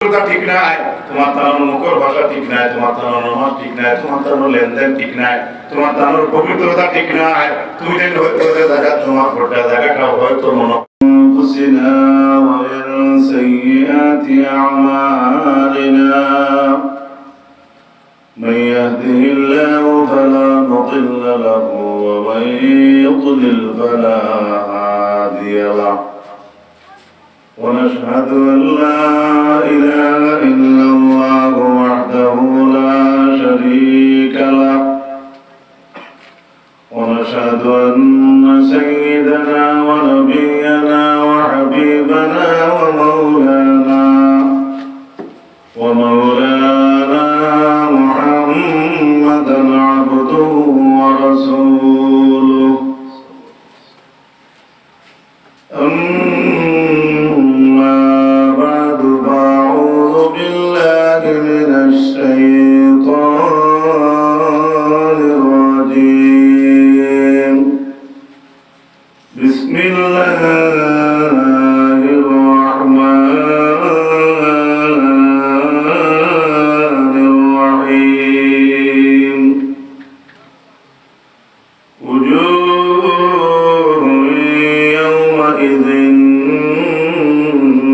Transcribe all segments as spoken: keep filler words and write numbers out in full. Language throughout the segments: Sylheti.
কথা ঠিক নাই, তুমার তানর মুখর ভাষা ঠিক নাই, তুমার তানর নামাজ ঠিক নাই, তুমার তানর লেনদেন ঠিক নাই, তুমার তানর পবিত্রতা ঠিক নাই। তুমি যেন হয়তো যে জায়গা তুমার পর্দা জায়গাটা হয়তো মনে أنفسنا ومن سيئات أعمالنا. من يهده الله فلا مضل له ومن يضلل فلا هادي له. ونشهد أن لا إله إلا الله وحده لا شريك له. ونشهد أن سيدنا ونبينا وحبيبنا ومولانا، ومولانا محمدا عبده ورسوله. أما بعد، فأعوذ بالله من الشيطان الرجيم. بسم الله الرحمن الرحيم. وجوه يومئذ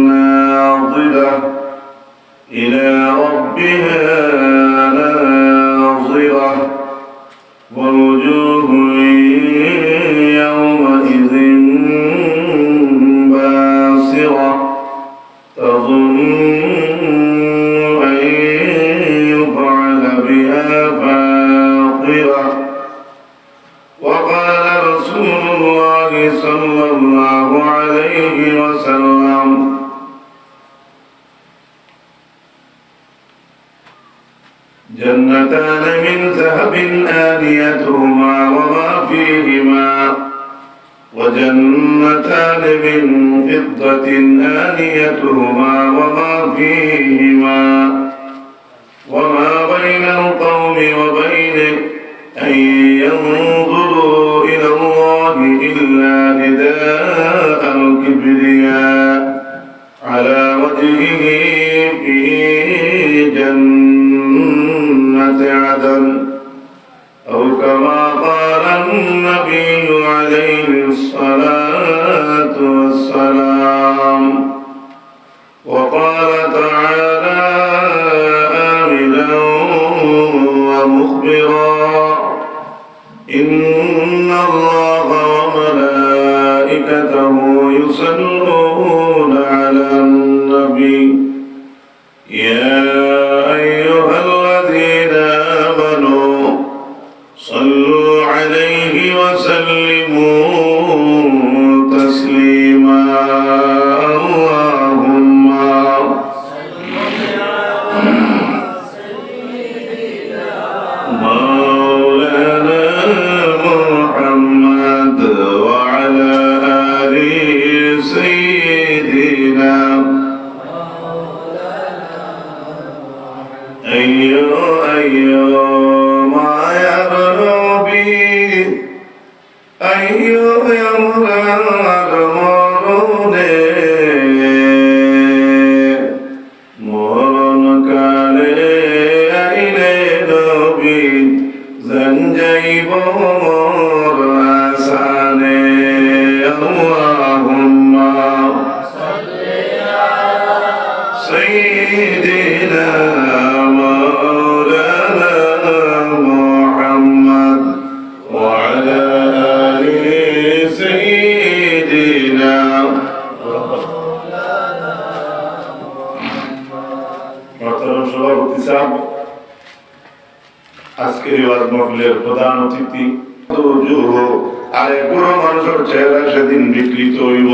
ناضرة إلى ربها ناظرة. ووجوه يومئذ باسرة. تظن أن يفعل بها فاقرة. وقال رسول الله صلى الله عليه وسلم: جنتان من ذهب آنيتهما وما فيهما، وجنتان من فضة آنيتهما وما فيهما، وما بين القوم وبين أن ينظروا إلى الله إلا رداء الكبرياء على وجهه في جنة عدن، أو كما قال النبي عليه الصلاة والسلام. وقال تعالى آمرا ومخبرا: إن الله وملائكته يصلون على النبي، يا أيها الذين آمنوا صلوا عليه وسلموا تسليما. اللهم مولانا محمد وعلى آل سيدنا. আইও, আইও, মায়ার নবী, আইও আমরার মরণে। মরণ কালে আইলে নবী, জান যাইব মোর আসানে। আল্লাহুম্মা سيدنا مولانا محمد وعلى آل سيدنا. মোহতরম সভাপতি সাহেব, আজকের এই ওয়াজ মাহফিলের প্রধান অতিথি। আর এক গুরু মানুষের চেহারা সেদিন বিকৃত হইব।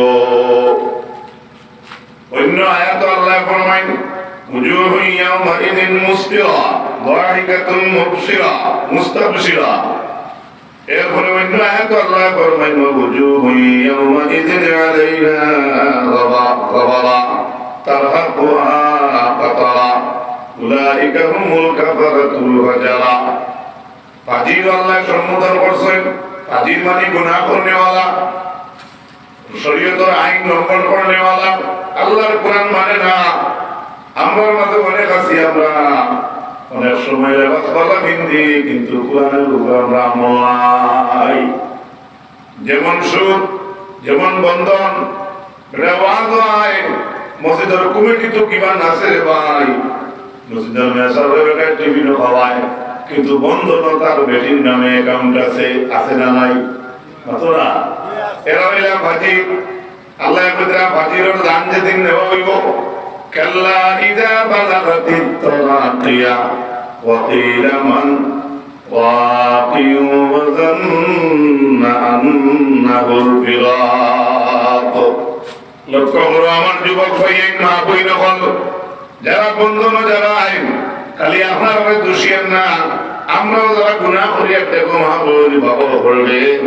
অন্য আয়াত আল্লাহ ফরমাইন, وجوه يومئذ مسفرة ضاحكة مبشرة مستبشرة। এরপরে অন্য আয়াত আল্লাহ ফরমাইন, وجوه يومئذ عليها غبرة ترهقها قترة أولئك هم الكفرة الفجرة। ফাজির আল্লাহ সম্বোধন করছেন, ফাজির মানে গুনাহ করনেওয়ালা, শরীয়তের আইন লঙ্ঘন করনেওয়ালা, আল্লাহর কোরআন মানে না, আমরার মাঝে অনেক আছি, আমরা অনেক সময় লেবাস ভালা পিন্দি, কিন্তু কোরআনের উপরে আমরার আমল নাই। যেমন সুদ, যেমন বন্ধন, বেটা ওয়াজ অয়, মসজিদর কমিটি তো কিবা নাচে রে ভাই, মসজিদর মেসাব রে বেটা টিফিনও খাওয়ায়, কিন্তু বন্ধনও তার বেটির নামে অ্যাকাউন্ট আছে, আছে না নাই? মাতো না? এরা অইলা ফাজির। আল্লায় কইরা ফাজিরর জান যেদিন নেওয়া অইবো, كلا إذا بلغت التراقي وقيل من راق وظن أنه الفراق। লক্ষ্য করো আমার যুবক ভাইয়াইন, মা বইন অকল, যারা বন্ধনও যারা আইন, খালি আপনারারে দোষিয়েন না, আমরাও যারা গুনাহ করি, একটা গো মা বইন বাবা অকলরে,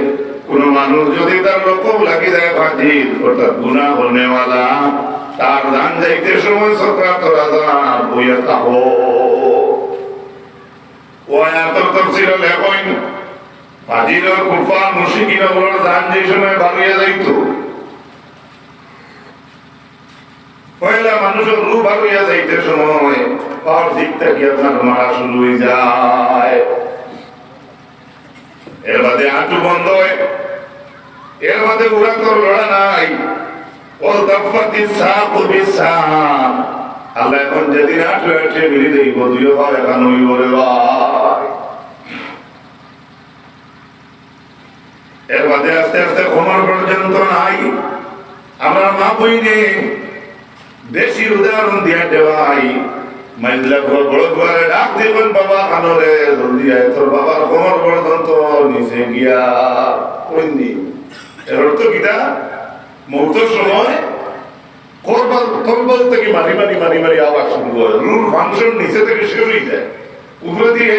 কোনো মানুষ যদি তার লক্ষ্য লাগি যায় ফাজির, অর্থাৎ গুনাহ করনেওয়ালা, তার জান যাইতে সময় সকরাতর আজাব অইয়া থাকো। ও আয়াতর তাফসীরো লেখইন, ফাজির ও কুফার মুশরিকিন অকলর জান যে সময় বার অইয়া যাইতো, পয়লা মানুষর রুহ বার অইয়া যাইতে সময় পাওর দিক থাকি আপনার মারা শুরু অইযায়। এর বাদে আটু বন্ধ অয়, এর বাদে উড়াতর লড়া নাই। والتفت الساق بالساق। আল্লায় কইন যেদিন আটু আটু মিলি দেইবো, দুইও পাও একখান অইবো রে ভাই। এর বাদে আস্তে আস্তে কোমর পর্যন্ত নাই। আমরার মা বইনে বেশি উদাহরণ দিয়া দেওয়াই, মাইজলা ফুয়া বড় ফুয়ারে ডাক দিবেন, "বাবা, কানো রে, জলদি আয়, তোর বাবার কোমর পর্যন্ত নিচে গিয়া।" কইননি? এর অর্থ কিতা? মৌতর সময় করবাল, তলবাল থাকি মারি মারি, মারি মারি আওয়াজ শুরু অয়। রুহর ফাংশন নিচে থাকি শেষ অইযায়। উপরে দিয়া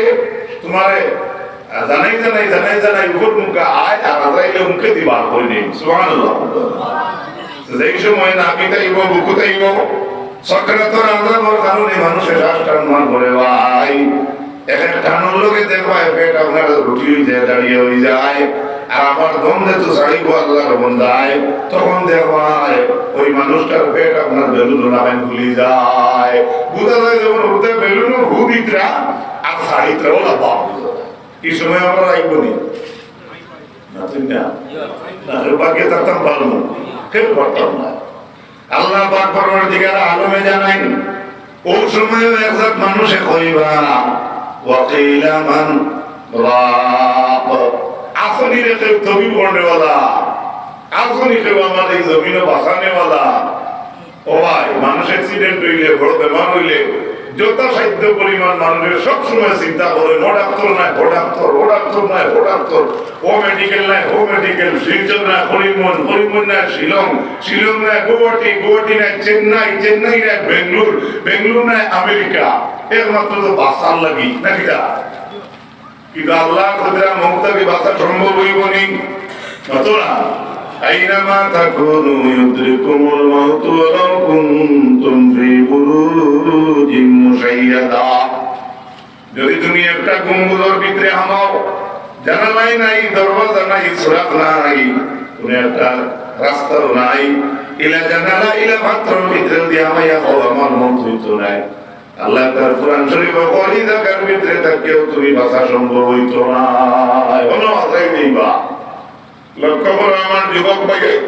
তুমারে, আহ, জানাই জানাই, জানাই জানাই উপর মুখে আয়, আর আজরাইলে মুখে দি বার করি নেই। সুবহানাল্লাহ। তো যেই সময় নাভি থাইবো, বুকু থাইবো, সকরাতর আজাবর কারণে মানুষে শ্বাস টান মারবো রে ভাই। এক এক টানর লগে দেখবায় পেট আপনার রুটি অইযায়, দাঁড়িয়ে অইযায়। আর আবার দম যেহেতু ছাড়িবো আল্লাহর বন্দায়, তখন দেখবায় ওই মানুষটার পেট আপনার বেলুন লাগাইন ফুলি যায়। বুঝা যায় যেমন উঠতে বেলুন হু দিতরা আর ছাড়িতরা, ওলা বাপ বুঝা যায়। এই সময় আমরা রাখবো নি? না, ঠিক না? না, কেউ বাকি থাকতাম পারবো না। কেউ পারতাম না। আল্লাহ পাক পরওয়ারদিগার আলমে জানাইন, ওই সময় একজাত মানুষে কইবা, "ওয়াকিলা মান রাক।" আসনি রে কেউ তবিব করনেওয়ালা, আসনি কেউ আমার এই জমিনও বাঁচানেওয়ালা। ও ভাই, মানুষ অ্যাক্সিডেন্ট অইলে, বড় বেমার অইলে, যথাসাধ্য পরিমাণ মানুষে সব সময় চিন্তা করে, "ও ডাক্তার নাই, ও ডাক্তার, ও ডাক্তার নাই, ও ডাক্তার।" ও মেডিকেল নাই, ও মেডিকেল, শিলচর নাই, করিমগঞ্জ, করিমগঞ্জ নাই, শিলং, শিলং নাই, গুয়াহাটি, গুয়াহাটি নাই, চেন্নাই, চেন্নাই নাই, বেঙ্গালোর, বেঙ্গালোর নাই, আমেরিকা। একমাত্র তো বাঁচার লাগি, নাকি তা? কিন্তু আল্লাহর কদরতে মউত থাকি বাঁচা সম্ভব অইবো নি? অতএব, আইনামা তাকুনু ইউদরিকুমুল মাউতু ওয়ালাউ কুনতুম ফি বুরুজিম মুশাইয়াদা। যদি তুমি একটা গম্বুজর ভিতরে হামাও, জানালাই নাই, দরওয়াজা নাই, সুরাখ নাই, কোনো একটা রাস্তাও নাই, ইলা জানালা, ইলা পাথরর ভিতরে যদি হামাইয়া কও, আমার মউত অইতো নায়। আল্লাহ তার কোরআন শরীফো কয়, "ই জাগার ভিতরে থাকিয়াও তুমি বাঁচা সম্ভব অইতো নায়।" অনো আজরাইল আইবা। লক্ষ্য করো আমার যুবক ভাই,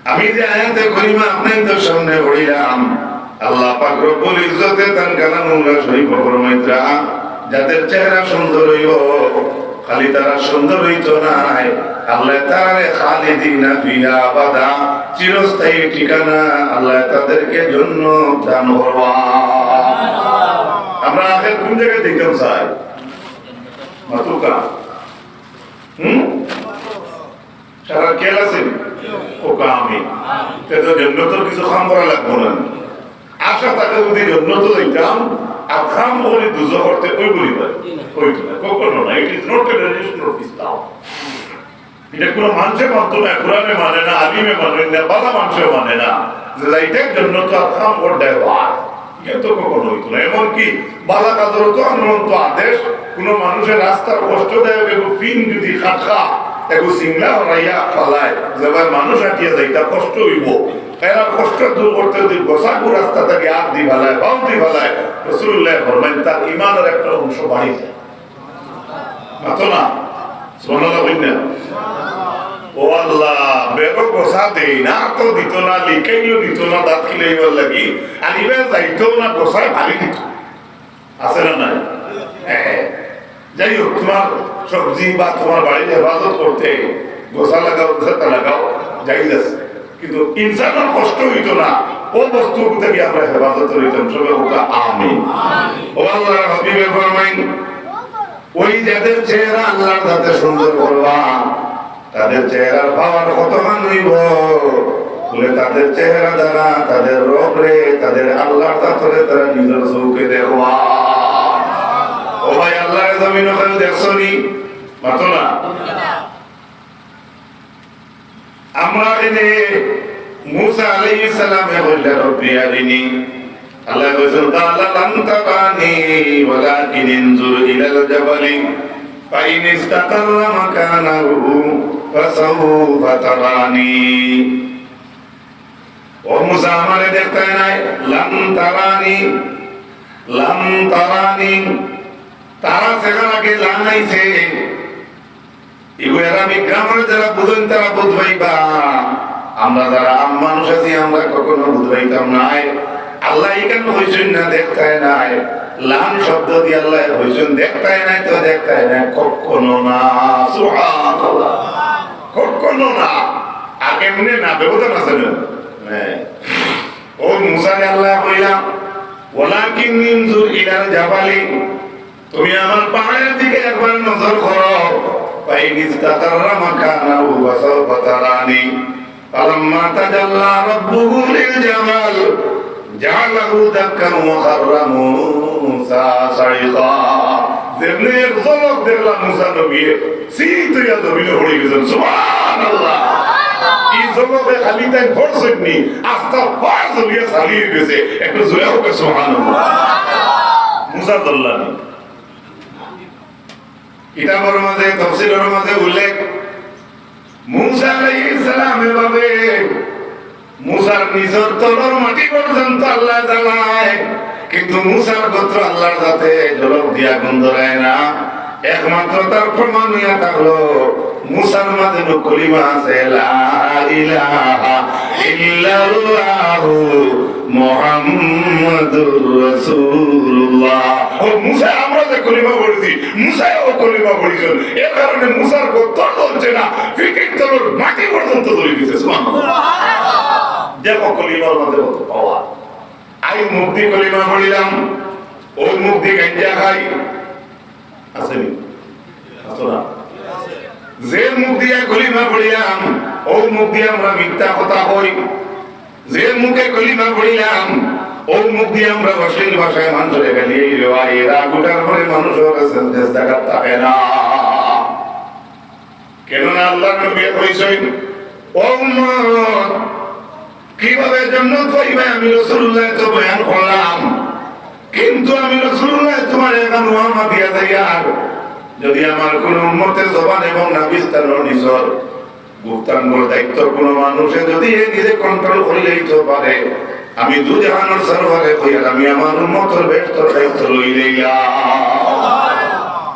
আমি যে আয়াতে করিমা আপনাইনতর সামনে পড়িলাম, আল্লাহ পাক রব্বুল ইজ্জতে তান কালামুল্লাহ শরীফো ফরমাইতরা, যাদের চেহারা সুন্দর অইবো, খালি তারা সুন্দর অইতো নায়, আল্লাহ তারারে খালিদিনা ফিহা আবাদা, চিরস্থায়ী ঠিকানা আল্লাহ তাদেরকে জন্নত দান করবা। আমরা আখের কোন জাগাত যাইতাম চাই? মাতুক্কা। হুম? সারা খেয়াল আছে? ও কামে। তে তো জন্নতর কিছু কাম করা লাগবো না। আশা থাকে যদি জন্নতো যাইতাম, আর কাম করি দুজখর তে, ওই বলি ভাই। ওই তো না, কখনো না। It is not a tradition of Islam. এটা কোনো মানুষে মানতো না, কোরআনে মানে না, আলিমে মানে না, বালা মানুষেও মানে না। যে যাইতে জন্নতো আর কাম করতে হয়। ইটা তো কখনো অইতো না। এমনকি বালা কাজর তো আন্দোলন তো আদেশ, কোনো মানুষের রাস্তার কষ্ট দেয়, এগু পিন যদি খাটকা, এগু সিংলা হরাইয়া ফালায়, যে ভাই মানুষ আটিয়া যাইতা কষ্ট অইবো, এরার কষ্ট দূর করতে যদি গোছাগু রাস্তা থাকি আত দি ফালায়, পাও দি ফালায়, রাসূলুল্লায় ফরমাইন, তার ইমানর একটা অংশ বাড়ি যায়। মাতো না? সুবহানাল্লাহ কইন না? ও আল্লাহ, বেরো গোছা দেই না, তো দিত না, লিকাইলেও দিত না, দাঁত খিলাইবার লাগি, আর ইবা যাইতো না, গোছায় ফালি দিত। আছে না নাই? হ্যাঁ। যাই হোক, তোমার সবজি বা তোমার বাড়ির হেফাজত করতে গোছা লাগাও, গোছাটা লাগাও, জায়েজ আছে। কিন্তু ইনসানর কষ্ট অইতো না, ও বস্তু থাকি আমরা হেফাজত অইতাম। সবে কউক্কা আমিন। ও আল্লাহর হাবিবে ফরমাইন, ওই যাদের চেহারা আল্লাহর যাতে সুন্দর করবা, তাদের চেহারার পাওয়ার কতখান অইবো? বলে, তাদের চেহারা দ্বারা তাদের রবরে, তাদের আল্লাহর জাতরে তারা নিজর চউখে দেখবা। ও ভাই, আল্লাহরে জমিনো কেউ দেখছো নি? মাতো না। আমরা এনে মুসা আলাইহিস সালামে কইলা, "রব্বি আরিনি।" আল্লায় কইছইন, "ক্বালা লান তারানি ওয়ালাকিন ইনজুর ইলাল জাবালি ফাইন ইস্তাকাররা মাকানাহু ফাসাউফা তারানি।" ও মুসা, আমারে দেখতায় নায়, লান তারানি, লান তারানি, তারা সেখান আগে লান আইছে। ইগু এরাবিক গ্রামার যারা বুঝইন তারা বুঝ পাইবা। আমরা যারা আম মানুষ আছি, আমরা কখনো বুঝ পাইতাম নায়। আল্লায় ইখান কইছইন না, দেখতায় নায়। লান শব্দ দি আল্লায় কইছইন, দেখতায় নায় তো দেখতায় নায়, কখনো না। সুবহানাল্লাহ। কখনো না। আর এমনে না, ব্যবধান আছে না? হ্যাঁ। ও মুসারে আল্লায় কইলা, "ওয়ালাকিন ইনজুর ইলাল জাবালি।" তুমি আমার পাহাড়ের দিকে একবার নজর করো। ফাইন ইস্তাকাররা মাকানাহু ফাসাউফা তারানি। ফালাম্মা তাজাল্লা রাব্বুহু লিল জাবাল জাআলাহু দাক্কান ওয়া খাররা মুসা সাইকা। যেমনে এক ঝলক দেখলা মুসা নবীয়ে, চিত অইয়া জমিনো পড়ি গেছইন। সুবহানাল্লাহ। ই ঝলকে খালি তাইন পড়ছইন নি, আস্তা পাহাড় জ্বলিয়া ছাই অই গেছে। একটু জোরে কউক্কা সুবহানাল্লাহ। মুসা জ্বললা নি। কিতাবর মাঝে, তফসিরর মাঝে উল্লেখ, মুসা আলাইহিস সালামে ভাবে মুসার নিজর তলর মাটি পর্যন্ত আল্লায় জ্বালায়, কিন্তু মুসার গোত্র আল্লাহর জাতে ঝলক দিয়া আগুন ধরায় না। একমাত্র তার প্রমাণ অইয়া থাকলো মুসার মাঝে নু কলিমা আছে, লা ইলাহা ইল্লাল্লাহু মুহাম্মাদুর রাসূলুল্লাহ। ও মুসা, আমরা যে কলিমা পড়ছি, মুসায় ও কলিমা পড়ছইন, এর কারণে মুসার গোত্র জ্বলছে না, পিঠির তলর মাটি পর্যন্ত জ্বলি গেছে। সুবহানাল্লাহ। দেখো কলিমার মাঝে কত পাওয়ার। আই মুখ দি কলিমা পড়িলাম, ও মুখ দি গাঞ্জা খাই, আছে নি? আছে না? যে মুখ দিয়া কলিমা পড়িলাম, ও মুখ দিয়া আমরা মিথ্যা কথা কই। যে মুখে কলিমা পড়িলাম, ও মুখ দিয়া আমরা অশ্লীল ভাষায় মানুষরে গালি দেই, রাগ উঠার পরে মানুষর কাছে জাগা থাকে না। কেননা আল্লাহর নবী কইছইন, "ও উম্মত, কিভাবে জান্নাত পাইবায়? আমি রাসূলুল্লায় তো বয়ান করলাম, কিন্তু আমি রাসূলুল্লায় তুমারে এখান ওয়ামা দিয়া যাইয়ার, যদি আমার কুনু উম্মতে জবান এবং নাভিস্থানর নিচর গুপ্তাঙ্গর দায়িত্ব কুনু মানুষে যদি এ নিজে control করি লইতো পারে, আমি দুজাহানর সরওয়ারে কইয়ার আমি আমার উম্মতর বেহেস্তর দায়িত্ব লই লইলাম।"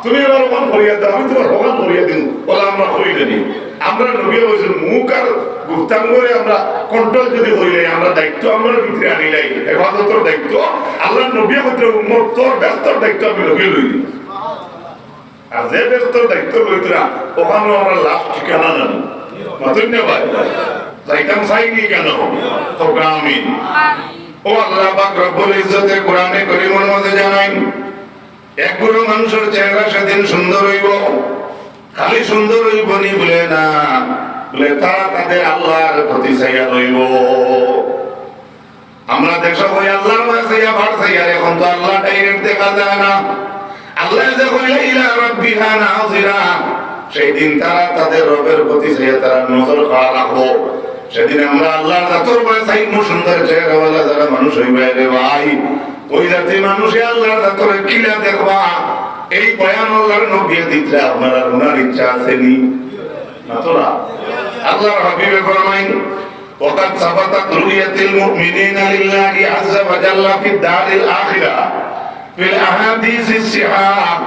তুমি আমার ওখান করিয়া দাও, আমি তুমার ওখান করিয়া দিমু। বলে, "আমরা করি না নি।" আমরা নবী কইছইন, মুখ আর গুপ্তাঙ্গরে আমরা control যদি করি লই, আমরা দায়িত্ব আমরা ভিতরে আনি লাই, হেফাজতর দায়িত্ব, আল্লাহর নবী কইতরা, "উম্মত, তোর বেহেস্তর দায়িত্ব আমি নবী লই দিই।" আর যে বেহেস্তর দায়িত্ব লইতরা, ওখানো আমরা লাশ ঠিকানা জানি। মাতুন না ভাই? যাইতাম চাইনি কেন? তো আমিন। ও আল্লাহ পাক রব্বুল ইজ্জতে কোরআনে করিমর মাঝে জানাইন, এক গুরু মানুষর চেহারা সেদিন সুন্দর অইবো, খালি সুন্দর অইবো নি বলে না, বলে তারা তাদের আল্লাহর প্রতি চাইয়া রইবো। আমরা দেশো কই আল্লাহর ভয় চাইয়া, ভাড় চাইয়া, আর এখন তো আল্লাহ direct দেখা যায় না। আল্লায় যে কইলা, "ইলা রাব্বিহা নাযিরা", সেই দিন তারা তাদের রবের প্রতি চাইয়া তারা নজর খাড়া রাখবো। সেদিন আমরা আল্লাহর জাতর ভয় চাইমু, সুন্দর চেহারাওয়ালা যারা মানুষ অইবা রে ভাই, ওই জাতি মানুষে আল্লাহর জাতরে কিলা দেখবা, এই বয়ান আল্লাহর নবী দিতরা, আপনারা হুনার ইচ্ছা আছে নি? না তো না। আল্লাহর হাবিবে ফরমাইন, وقد ثبتت رؤية المؤمنين لله عز وجل في الدار الآخرة في الأحاديث الصحاح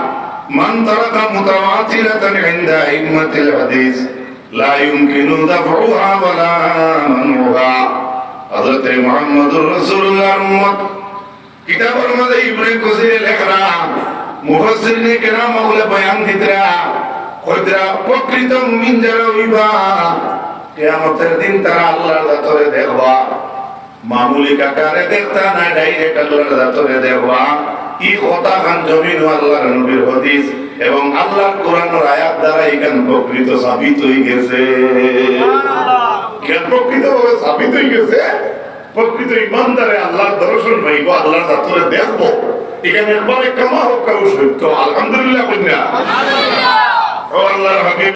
منطلقة متواترة عند أئمة الحديث لا يمكن دفعها ولا منعها. হযরতে মুহাম্মদুর রাসূলুল্লাহর উম্মত কিতাবর মাঝে ইবনে কাসিরে লেখরা, মুফাসসিরিনে কেরাম অকলে বয়ান দিতরা, কইতরা, প্রকৃত মুমিন যারা অইবা, কিয়ামতের দিন তারা আল্লাহর জাতরে দেখবা। মামুলি কাকারে দেখতা নায়, direct আল্লাহর জাতরে দেখবা। ই কথাখান জমিনো আল্লাহর নবীর হাদিস এবং আল্লাহর কোরআনর আয়াত দ্বারা ইখান প্রকৃত সাবিত অইগেছে। ইখান প্রকৃতভাবে সাবিত অইগেছে। প্রকৃত ইমানদারে আল্লাহর দর্শন পাইবো, আল্লাহর জাতরে দেখবো। ইখান একবারে কামা হোক কাউ সত্য। আলহামদুলিল্লাহ কইন না? ও আল্লাহর হাবিব,